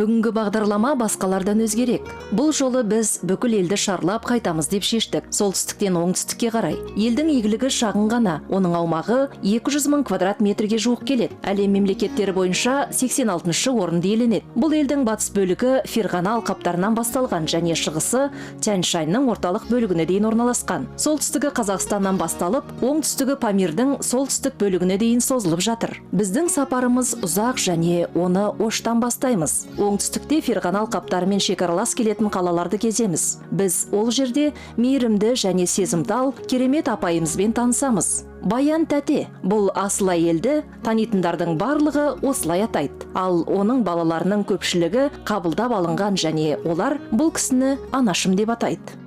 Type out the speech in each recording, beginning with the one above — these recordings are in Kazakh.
Бүгінгі бағдарлама басқалардан өзгерек. Бұл жолы біз бүкіл елді шарлап қайтамыз деп шештік. Солтүстіктен оңтүстікке қарай. Елдің игілігі шағын ғана. Оның аумағы 200 мың квадрат метрге жуық келеді. Әлем мемлекеттері бойынша 86-шы орынды иеленеді. Бұл елдің батыс бөлігі Ферғана алқаптарынан басталған және шығысы Тянь-Шаньның орталық бөлігіне дейін орналасқан. Солтүстігі Қазақстаннан басталып, оңтүстігі Памирдің солтүстік бөлігіне дейін созылып жатыр. Біздің сапарымыз ұзақ және оны Оштан бастаймыз. Оңтүстікте Ферғана алқаптарымен шекаралас келетін қалаларды кеземіз. Біз ол жерде мейірімді және сезімтал керемет апайымызбен танысамыз. Баян тәте, бұл асыл әйелді танитындардың барлығы осылай атайды. Ал оның балаларының көпшілігі қабылдап алынған және олар бұл кісіні анашым деп атайды.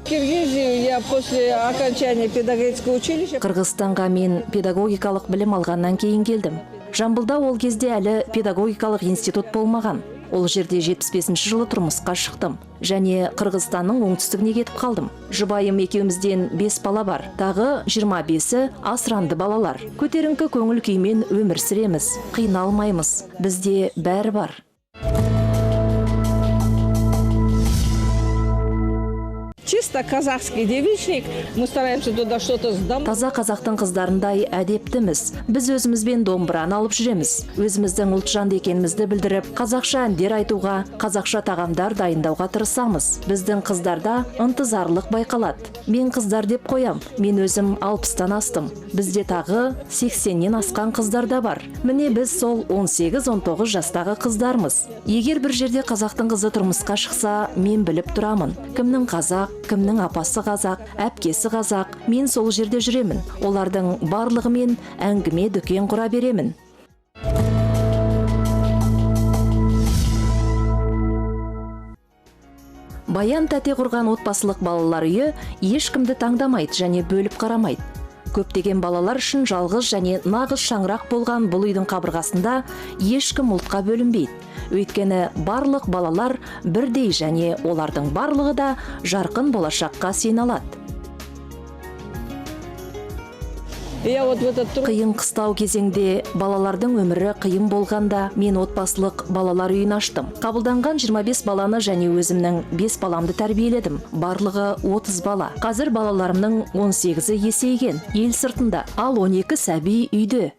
Киргизию я после окончания педагогического училища. Қырғызстанға мен педагогикалық білім алғаннан кейін келдім. Жамбылда ол кезде әлі педагогикалық институт болмаған. Ол жерде 75 жылы тұрмысқа шықтым және Қырғызстанның оңтүстігіне кетіп қалдым. Жұбайым екеумізден 5 бала бар. Тағы 25-і асыранды балалар. Көтеріңкі көңіл күймен өмір сүреміз. Қиналмаймыз. Бізде бәрі бар. Чисто казахский девичник. Мы стараемся туда что-то сдам. Таза қазақтың қыздарындай әдептіміз. Біз өзімізбен домбыраны алып жүреміз. Өзіміздің ұлтжанды екенімізді білдіріп, қазақша әндер айтуға, қазақша тағамдар дайындауға тырысамыз. Біздің қыздарда ынтызарлық байқалады. Мен қыздар деп қоям. Мен өзім 60-тан астым. Бізде тағы 80-нен асқан қыздар да бар. Міне біз сол 18-19 жастағы қыздармыз. Егер бір жерде қазақтың қызы тұрмысқа шықса, мен біліп тұрамын. Кімнің қазақ, кімнің апасы қазақ, әпкесі қазақ, мен сол жерде жүремін. Олардың барлығымен әңгіме дүкен құра беремін. Баян тәте құрған отбасылық балалар үйі ешкімді таңдамайды және бөліп қарамайды. Көптеген балалар үшін жалғыз және нағыз шаңырақ болған бұл үйдің қабырғасында ешкім ұлтқа бөлінбейді. Өйткені барлық балалар бірдей және олардың барлығы да жарқын болашаққа сене алады. Я вот в этот труд. Қиын қыстау кезеңде балалардың өмірі қиын болғанда мен отбасылық балалар үйін аштым. Қабылданған 25 баланы және өзімнің 5 баламды тәрбиеледім. Барлығы 30 бала. Қазір балаларымның 18-і есейген, ел сыртында, ал 12 сәби үйде.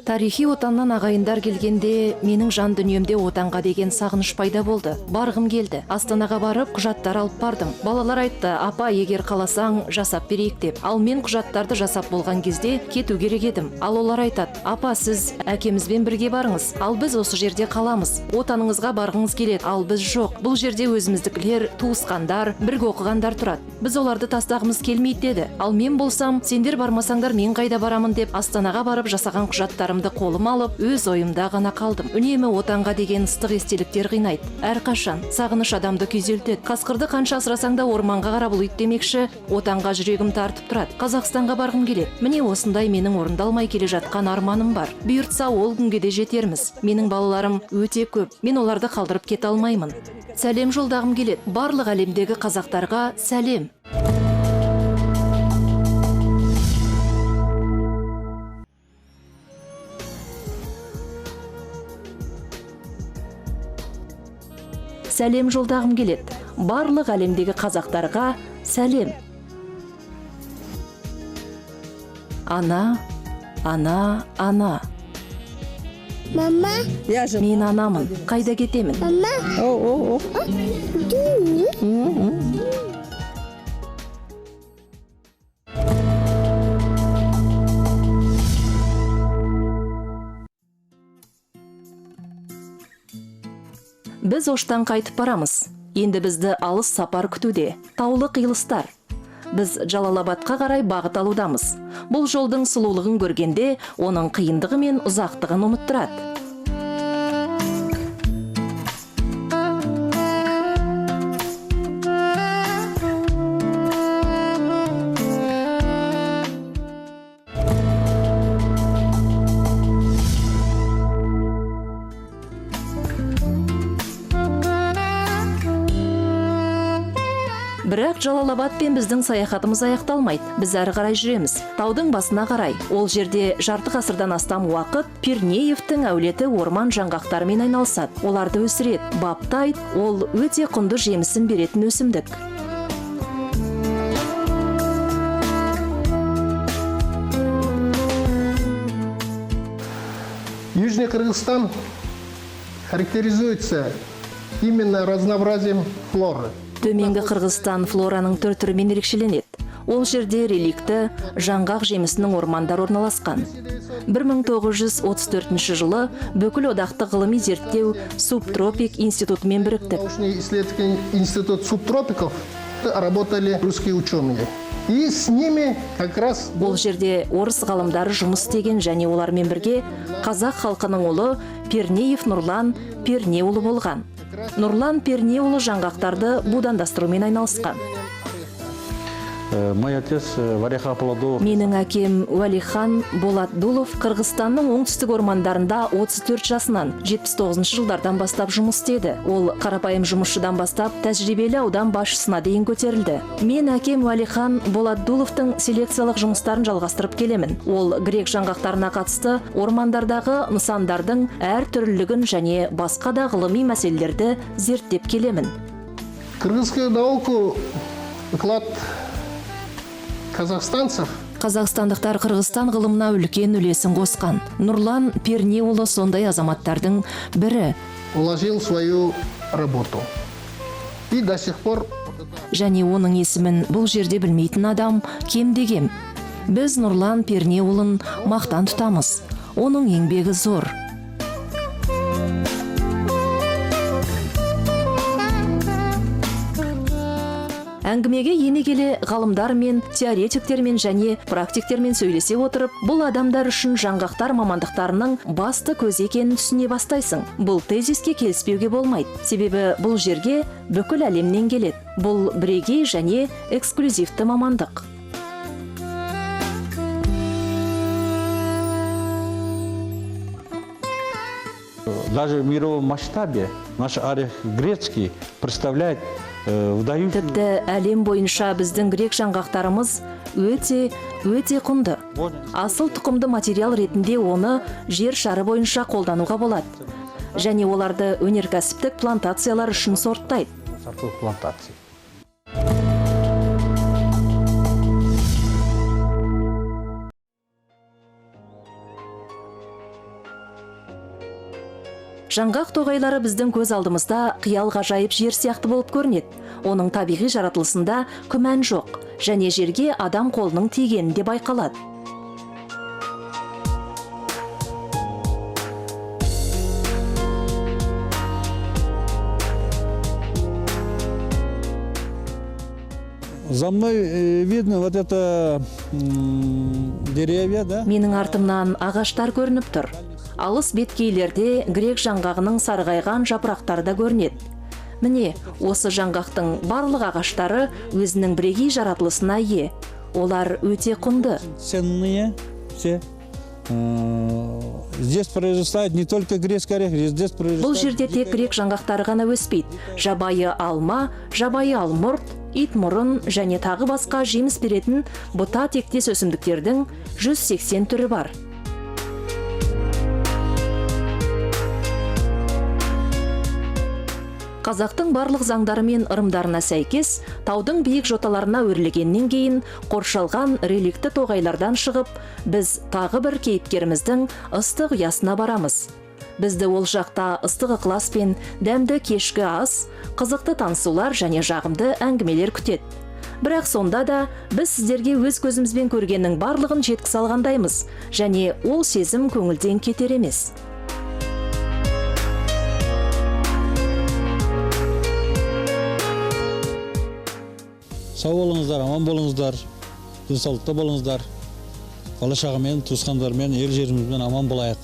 Тарихи отаннан ағайындар келгенде менің жан дүниемде отанға деген сағыныш пайда болды. Барғым келді. Астанаға барып құжаттар алып бардым. Балалар айтты, апа, егер қаласаң жасап берейік деп. Ал мен құжаттарды жасап болған кезде кету керек едім. Ал олар айтады, апа, сіз әкемізбен бірге барыңыз. Ал біз осы жерде қаламыз. Отаныңызға барғыңыз келеді, ал біз жоқ. Бұл жерде өзіміздікілер, туысқандар, бірге оқығандар тұрады. Біз оларды тастағымыз келмейді деді. Ал мен болсам, сендер бармасаңдар мен қайда барамын деп Астанаға барып жасаған құжаттарымды қолыма алып, өз ойымда ғана қалдым. Үнемі отанға деген ыстық естеліктер қинайды. Әрқашан сағыныш адамды күйзелтеді. Қасқырды қанша асырасаң да орманға қарап ұлиды демекші, отанға жүрегім тартып тұрады. Қазақстанға барғым келеді. Міне осындай менің орындалмай келе жатқан арманым бар. Бұйыртса ол күнге де жетерміз. Менің балаларым өте көп. Мен оларды қалдырып кете алмаймын. Сәлем жолдағым келеді. Барлық әлемдегі қазақтарға сәлем. Сәлем жолдағым келеді. Барлық әлемдегі қазақтарға сәлем. Ана, ана, ана. Мама, Я же. Мен анамын. Қайда кетемін? Мама. О, о, о. Біз Оштан қайтып барамыз. Енді бізді алыс сапар күтуде. Таулы қиылыстар. Біз Джалалабадқа қарай бағыт алудамыз. Бұл жолдың сұлулығын көргенде, оның қиындығы мен ұзақтығын ұмыттырады. Бірақ Джалалабадпен біздің саяхатымыз аяқталмайды. Біз әрі қарай жүреміз. Таудың басына қарай. Ол жерде жарты ғасырдан астам уақыт Пернеевтің әулеті орман жаңғақтарымен айналысады. Оларды өсіреді, баптайды. Ол өте құнды жемісін беретін өсімдік. Южный Кыргызстан характеризуется именно разнообразием флоры. Төменгі Қырғызстан флораның түр-түрімен ерекшеленеді. Ол жерде реликті жаңғақ жемісінің ормандары орналасқан. 1934 жылы бүкіл одақтық ғылыми зерттеу субтропик институтымен біріктік. Научный исследовательский институт субтропиков работали русские ученые. И с ними как раз Ол жерде орыс ғалымдары жұмыс істеген және олармен бірге қазақ халқының ұлы Пернеев Нұрлан Пернеұлы болған. Нұрлан Пернеұлы жаңғақтарды будандастырумен айналысқан. Мой отец Валихан Поладулов. Менің әкем Уәлихан Болатдулов Қырғызстанның оңтүстік ормандарында 34 жасынан 79 жылдардан бастап жұмыс істеді. Ол қарапайым жұмысшыдан бастап тәжірибелі аудан басшысына дейін көтерілді. Мен әкем Уәлихан Болатдуловтың селекциялық жұмыстарын жалғастырып келемін. Ол грек жаңғақтарына қатысты ормандардағы нысандардың әр түрлілігін және басқа да ғылыми мәселелерді зерттеп келемін. Кыргызскую науку вклад казахстанцев. Қазақстандықтар Қырғызстан ғылымына үлкен үлесін қосқан. Нұрлан Пернеұлы сондай азаматтардың бірі. Вложил свою работу. И до сих пор Және оның есімін бұл жерде білмейтін адам кемде кем. Біз Нұрлан Пернеұлын мақтан тұтамыз. Оның еңбегі зор. Әңгімеге ене келе ғалымдармен, теоретиктермен және практиктермен сөйлесе отырып, бұл адамдар үшін жаңғақтар мамандықтарының басты көзі екенін түсіне бастайсың. Бұл тезиске келіспеуге болмайды. Себебі бұл жерге бүкіл әлемнен келеді. Бұл бірегей және эксклюзивті мамандық. Даже в мировом масштабе наш орех грецкий представляет выдающую Тіпті әлем бойынша біздің грек жаңғақтарымыз өте, өте құнды. Асыл тұқымды материал ретінде оны жер шары бойынша қолдануға болады. Және оларды өнеркәсіптік плантациялар үшін сорттайды. Сортовых плантаций. Жаңғақ тоғайлары біздің көз алдымызда қиял ғажайып жер сияқты болып көрінеді. Оның табиғи жаратылысында күмән жоқ және жерге адам қолының тигені де байқалады. За мной видно вот это деревья, да? Менің артымнан ағаштар көрініп тұр. Алыс беткейлерде грек жаңғағының сарғайған жапырақтары да көрінеді. Міне, осы жаңғақтың барлық ағаштары өзінің бірегей жаратылысына ие. Олар өте құнды. Ценные все. Здесь произрастает не только грецкий орех, здесь произрастает Бұл жерде тек грек жаңғақтары ғана өспейді. Жабайы алма, жабайы алмұрт, итмұрын және тағы басқа жеміс беретін бұта тектес өсімдіктердің 180 түрі бар. Қазақтың барлық заңдары мен ырымдарына сәйкес, таудың биік жоталарына өрлегеннен кейін қоршалған реликті тоғайлардан шығып, біз тағы бір кейіпкеріміздің ыстық ұясына барамыз. Бізді ол жақта ыстық ықыласпен дәмді кешкі ас, қызықты танысулар және жағымды әңгімелер күтеді. Бірақ сонда да біз сіздерге өз көзімізбен көргеннің барлығын жеткізе алғандаймыз және ол сезім көңілден кетер емес. Сау болыңыздар, аман болыңыздар, денсаулықта болыңыздар. Бала шағамен, туысқандармен, ел жерімізбен аман болайық.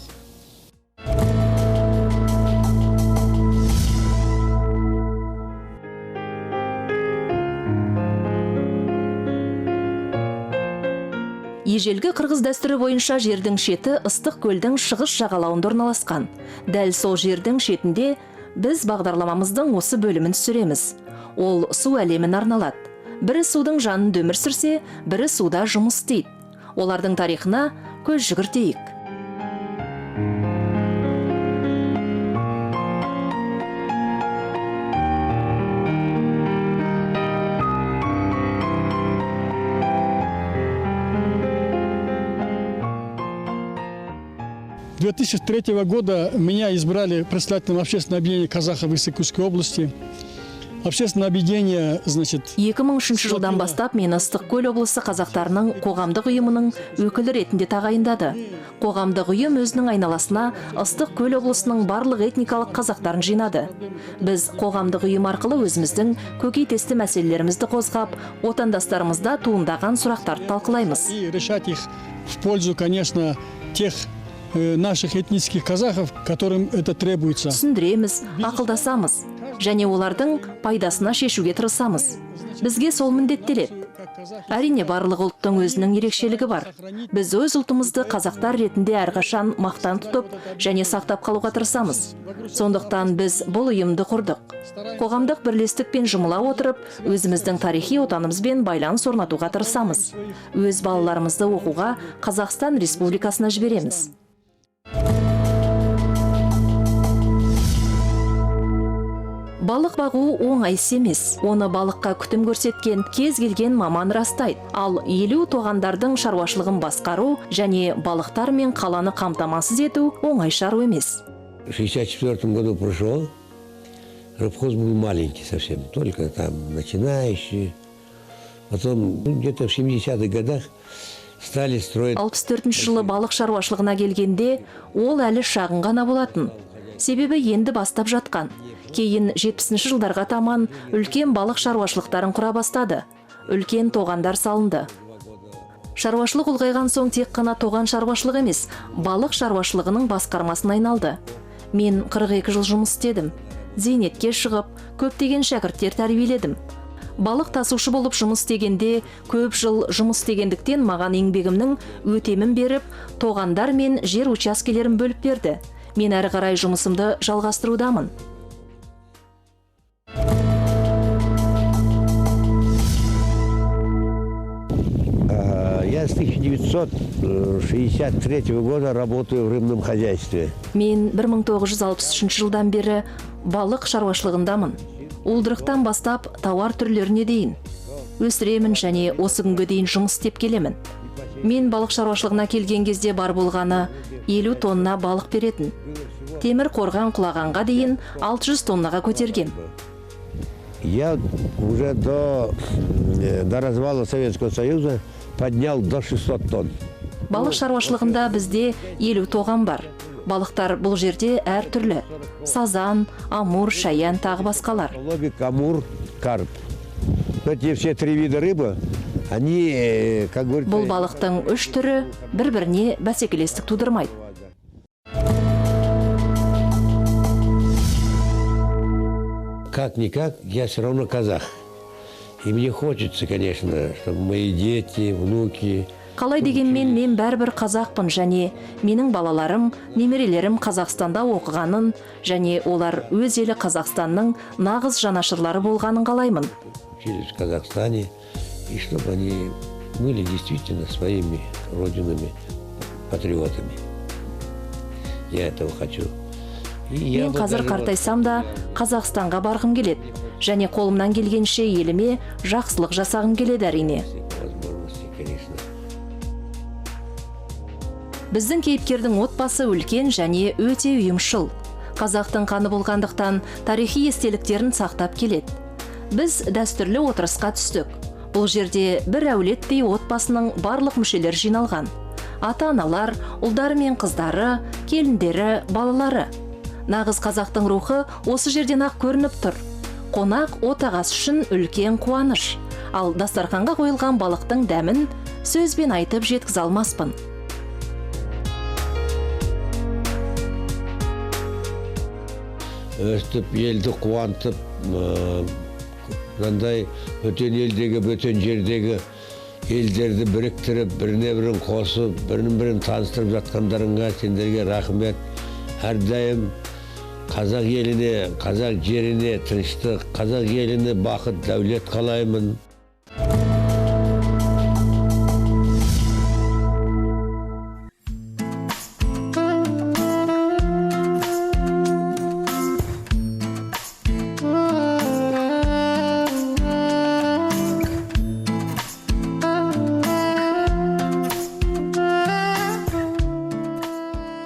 Ежелгі қырғыз дәстүрі бойынша жердің шеті ыстық көлдің шығыс жағалауында орналасқан. Дәл сол жердің шетінде біз бағдарламамыздың осы бөлімін түсіреміз. Ол су әлемін арналады. Бірі судың жанында өмір сүрсе, бірі суда жұмыс істейді. Олардың тарихына көз жүгіртейік. С 2003 года меня избрали председателем общественного объединения казахов Иссык-Кульской области. Общественное объединение, значит, 2003 жылдан бастап мені Ыстықкөл облысы қазақтарының қоғамдық ұйымының өкілі ретінде тағайындады. Қоғамдық ұйым өзінің айналасына Ыстықкөл облысының барлық этникалық қазақтарын жинады. Біз қоғамдық ұйым арқылы өзіміздің көкейтесті мәселелерімізді қозғап, отандастарымызда туындаған сұрақтарды талқылаймыз. И решать их в пользу, конечно, тех наших этнических казахов, которым это требуется. Түсіндіреміз, ақылдасамыз және олардың пайдасына шешуге тырысамыз. Бізге сол міндеттеледі. Әрине, барлық ұлттың өзінің ерекшелігі бар. Біз өз ұлтымызды қазақтар ретінде әрқашан мақтан тұтып және сақтап қалуға тырысамыз. Сондықтан біз бұл ұйымды құрдық. Қоғамдық бірлестікпен жұмыла отырып, өзіміздің тарихи отанымызбен байланыс орнатуға тырысамыз. Өз балаларымызды оқуға Қазақстан Республикасына жібереміз. Балық бағу оңай іс емес. Оны балыққа күтім көрсеткен кез келген маман растайды. Ал 50 тоғандардың шаруашылығын басқару және балықтар мен қаланы қамтамасыз ету оңай шаруа емес. В 1964 году пришел, рыбхоз был маленький совсем, только там начинающий. Потом, ну, где-то в 70-х годах стали строить. 64 жылы балық шаруашылығына келгенде ол әлі шағын ғана болатын. Себебі енді бастап жатқан. Кейін 70 жылдарға таман үлкен балық шаруашылықтарын құра бастады. Үлкен тоғандар салынды. Шаруашылық ұлғайған соң тек қана тоған шаруашылығы емес, балық шаруашылығының басқармасына айналды. Мен 42 жыл жұмыс істедім. Зейнетке шығып, көптеген шәкірттер тәрбиеледім. Балық тасушы болып жұмыс істегенде, көп жыл жұмыс істегендіктен маған еңбегімнің өтемін беріп, тоғандар мен жер учаскелерін бөліп берді. Мен әрі қарай жұмысымды жалғастырудамын. Я с 1963 года работаю в рыбном хозяйстве. Мен 1963 жылдан бері балық шаруашылығындамын. Уылдырықтан бастап тауар түрлеріне дейін өсіремін және осы күнге дейін жұмыс істеп келемін. Мен балық шаруашылығына келген кезде бар болғаны 50 тонна балық беретін. Темір қорған құлағанға дейін 600 тоннаға көтерген. Я уже до развала Советского Союза поднял до 600 тонн. Балық шаруашылығында бізде 50 тоған бар. Балықтар бұл жерде әр түрлі. Сазан, амур, шаян, тағы басқалар. Лобик, амур, карп. Эти все три вида рыбы, они, как говорится... Бұл балықтың үш түрі бір-біріне бәсекелестік тудырмайды. Как-никак, я все равно казах. И мне хочется, конечно, чтобы мои дети, внуки... Қалай дегенмен мен бәрібір қазақпын және менің балаларым, немерелерім Қазақстанда оқығанын және олар өз елі Қазақстанның нағыз жанашырлары болғанын қалаймын. Учились в Казахстане, и чтобы они были действительно своими родинами, патриотами. Я этого хочу. Мен қазір қартайсам да Қазақстанға барғым келеді және қолымнан келгенше еліме жақсылық жасағым келеді әрине. Біздің кейіпкердің отбасы үлкен және өте ұйымшыл. Қазақтың қаны болғандықтан тарихи естеліктерін сақтап келеді. Біз дәстүрлі отырысқа түстік. Бұл жерде бір әулеттей отбасының барлық мүшелері жиналған. Ата-аналар, ұлдары мен қыздары, келіндері, балалары. Нағыз қазақтың рухы осы жерден ақ көрініп тұр. Қонақ отағасы үшін үлкен қуаныш. Ал дастарханға қойылған балықтың дәмін сөзбен айтып жеткізе алмаспын. Өстіп елді қуантып, мынандай бөтен елдегі, бөтен жердегі елдерді біріктіріп, біріне бірін қосып, бірін бірін таныстырып жатқандарыңа сендерге рахмет. Әрдайым қазақ еліне, қазақ жеріне тыныштық, қазақ еліне бақыт, дәулет қалаймын.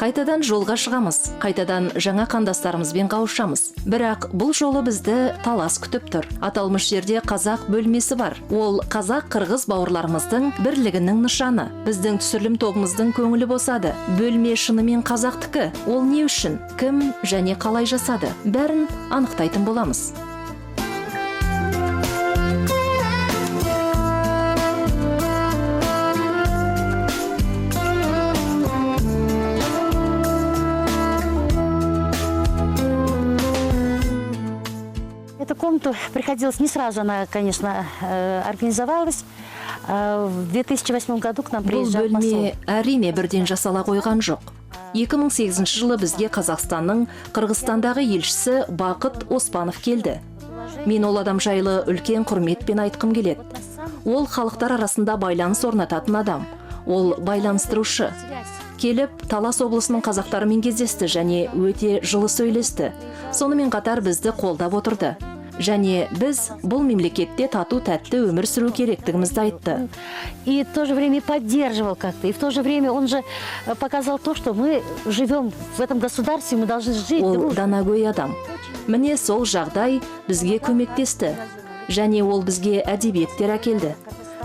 Қайтадан жолға шығамыз, қайтадан жаңа қандастарымызбен қауышамыз. Бірақ бұл жолы бізді Талас күтіп тұр. Аталмыш жерде қазақ бөлмесі бар. Ол қазақ қырғыз бауырларымыздың бірлігінің нышаны. Біздің түсірілім тобымыздың көңілі босады. Бөлме шынымен қазақтікі. Ол не үшін, кім және қалай жасады? Бәрін анықтайтын боламыз. Эту комнату приходилось не сразу, она, конечно, организовалась. В 2008 году к нам Бұл приезжал посол. бөлме, әрине, бірден жасала қойған жоқ. 2008 жылы бізге Қазақстанның Қырғызстандағы елшісі Бақыт Оспанов келді. Мен ол адам жайлы үлкен құрметпен айтқым келеді. Ол халықтар арасында байланыс орнататын адам. Ол байланыстырушы. Келіп, Талас облысының қазақтарымен кездесті және өте жылы сөйлесті. Сонымен қатар бізді қолдап отырды. Және біз бұл мемлекетте тату тәтті өмір сүру керектігімізді айтты. И в то же время поддерживал как-то. И в то же время он же показал то, что мы живем в этом государстве, мы должны жить Ол дружно. данагөй адам. Міне, сол жағдай бізге көмектесті. Және ол бізге әдебиеттер әкелді.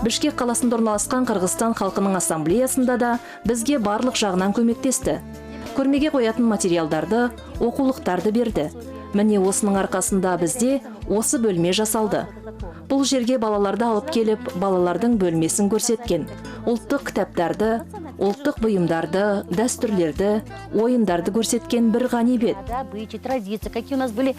Бішкек қаласында орналасқан Қырғызстан халқының ассамблеясында да бізге барлық жағынан көмектесті. Көрмеге қоятын материалдарды, оқулықтарды берді. Міне, осының арқасында бізде осы бөлме жасалды. Бұл жерге балаларды алып келіп, балалардың бөлмесін көрсеткен. Ұлттық кітаптарды, ұлттық бұйымдарды, дәстүрлерді, ойындарды көрсеткен бір ғанибет. Да, обычаи, традиции, какие у нас были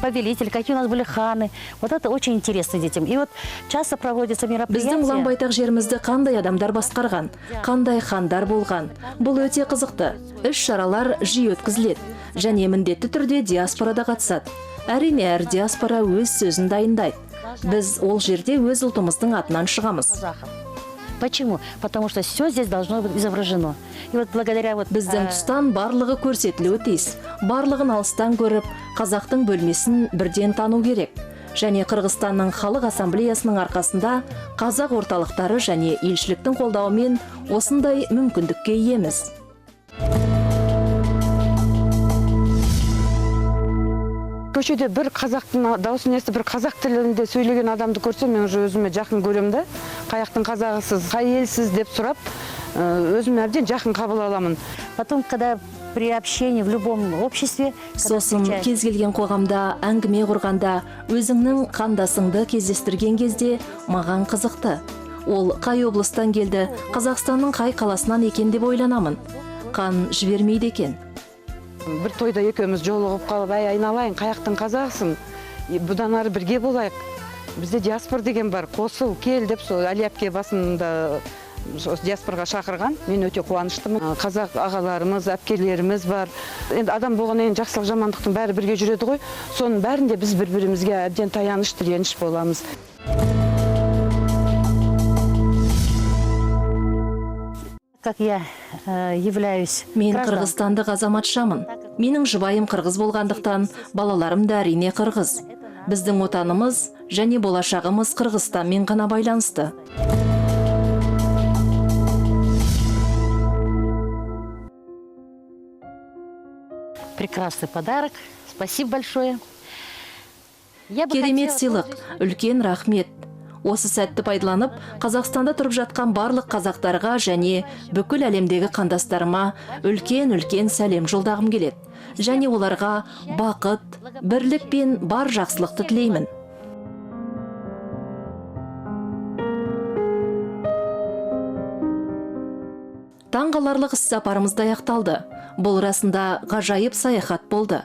повелители, какие у нас были ханы. Вот это очень интересно детям. И вот часто проводятся мероприятия. Біздің ұлан байтақ жерімізді қандай адамдар басқарған, қандай хандар болған. Бұл өте қызықты. Іс шаралар жиі өткізіледі және міндетті түрде диаспора да қатысады. Әрине, әр диаспора өз сөзін дайындайды. Біз ол жерде өз ұлтымыздың атынан шығамыз. Казахов. Почему? Потому что все здесь должно быть изображено. И вот благодаря вот Біздің тұстан барлығы көрсетілуі тиіс. Барлығын алыстан көріп, қазақтың бөлмесін бірден тану керек. Және Қырғызстанның халық ассамблеясының арқасында, қазақ орталықтары және елшіліктің қолдауымен осындай мүмкіндікке иеміз. Көшеде бір қазақтың дауысын естіп, бір қазақ тілінде сөйлеген адамды көрсем, мен уже өзіме жақын көремін да. Қаяқтың қазағысыз, қай елсіз деп сұрап, өзіме әбден жақын қабыл аламын. Потом, когда при общении в любом обществе, когда Сосын встречаешь кез келген қоғамда әңгіме құрғанда, өзіңнің қандасыңды кездестірген кезде маған қызықты. Ол қай облыстан келді, Қазақстанның қай қаласынан екен деп ойланамын. Қан жібермейді екен. Бір тойда екеуміз жолығып қалып, әй, айналайын, қаяқтың қазағысың? Бұдан ары бірге болайық, бізде диаспора деген бар, қосыл кел деп, сол Әли әпке басында сол диаспораға шақырған. Мен өте қуаныштымын. Қазақ ағаларымыз, әпкелеріміз бар. Енді адам болғаннан кейін жақсылық, жамандықтың бәрі бірге жүреді ғой. Соның бәрінде біз бір бірімізге әбден таяныш, тіреніш боламыз. Как я являюсь Мен гражданкой. қырғызстандық азаматшамын. Менің жұбайым қырғыз болғандықтан, балаларым да, әрине, қырғыз. Біздің отанымыз және болашағымыз Қырғызстанмен ғана байланысты. Прекрасный подарок. Спасибо большое. Я бы Керемет хотела сыйлық, үлкен рахмет. Осы сәтті пайдаланып, Қазақстанда тұрып жатқан барлық қазақтарға және бүкіл әлемдегі қандастарыма үлкен үлкен сәлем жолдағым келеді. Және оларға бақыт, бірлік пен бар жақсылықты тілеймін. Таңғаларлық іс сапарымыз да аяқталды. Бұл расында ғажайып саяхат болды.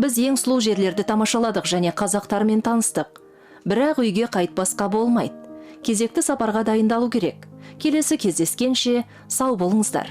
Біз ең сұлу жерлерді тамашаладық және қазақтармен таныстық. Бірақ үйге қайтпасқа болмайды. Кезекті сапарға дайындалу керек. Келесі кездескенше сау болыңыздар.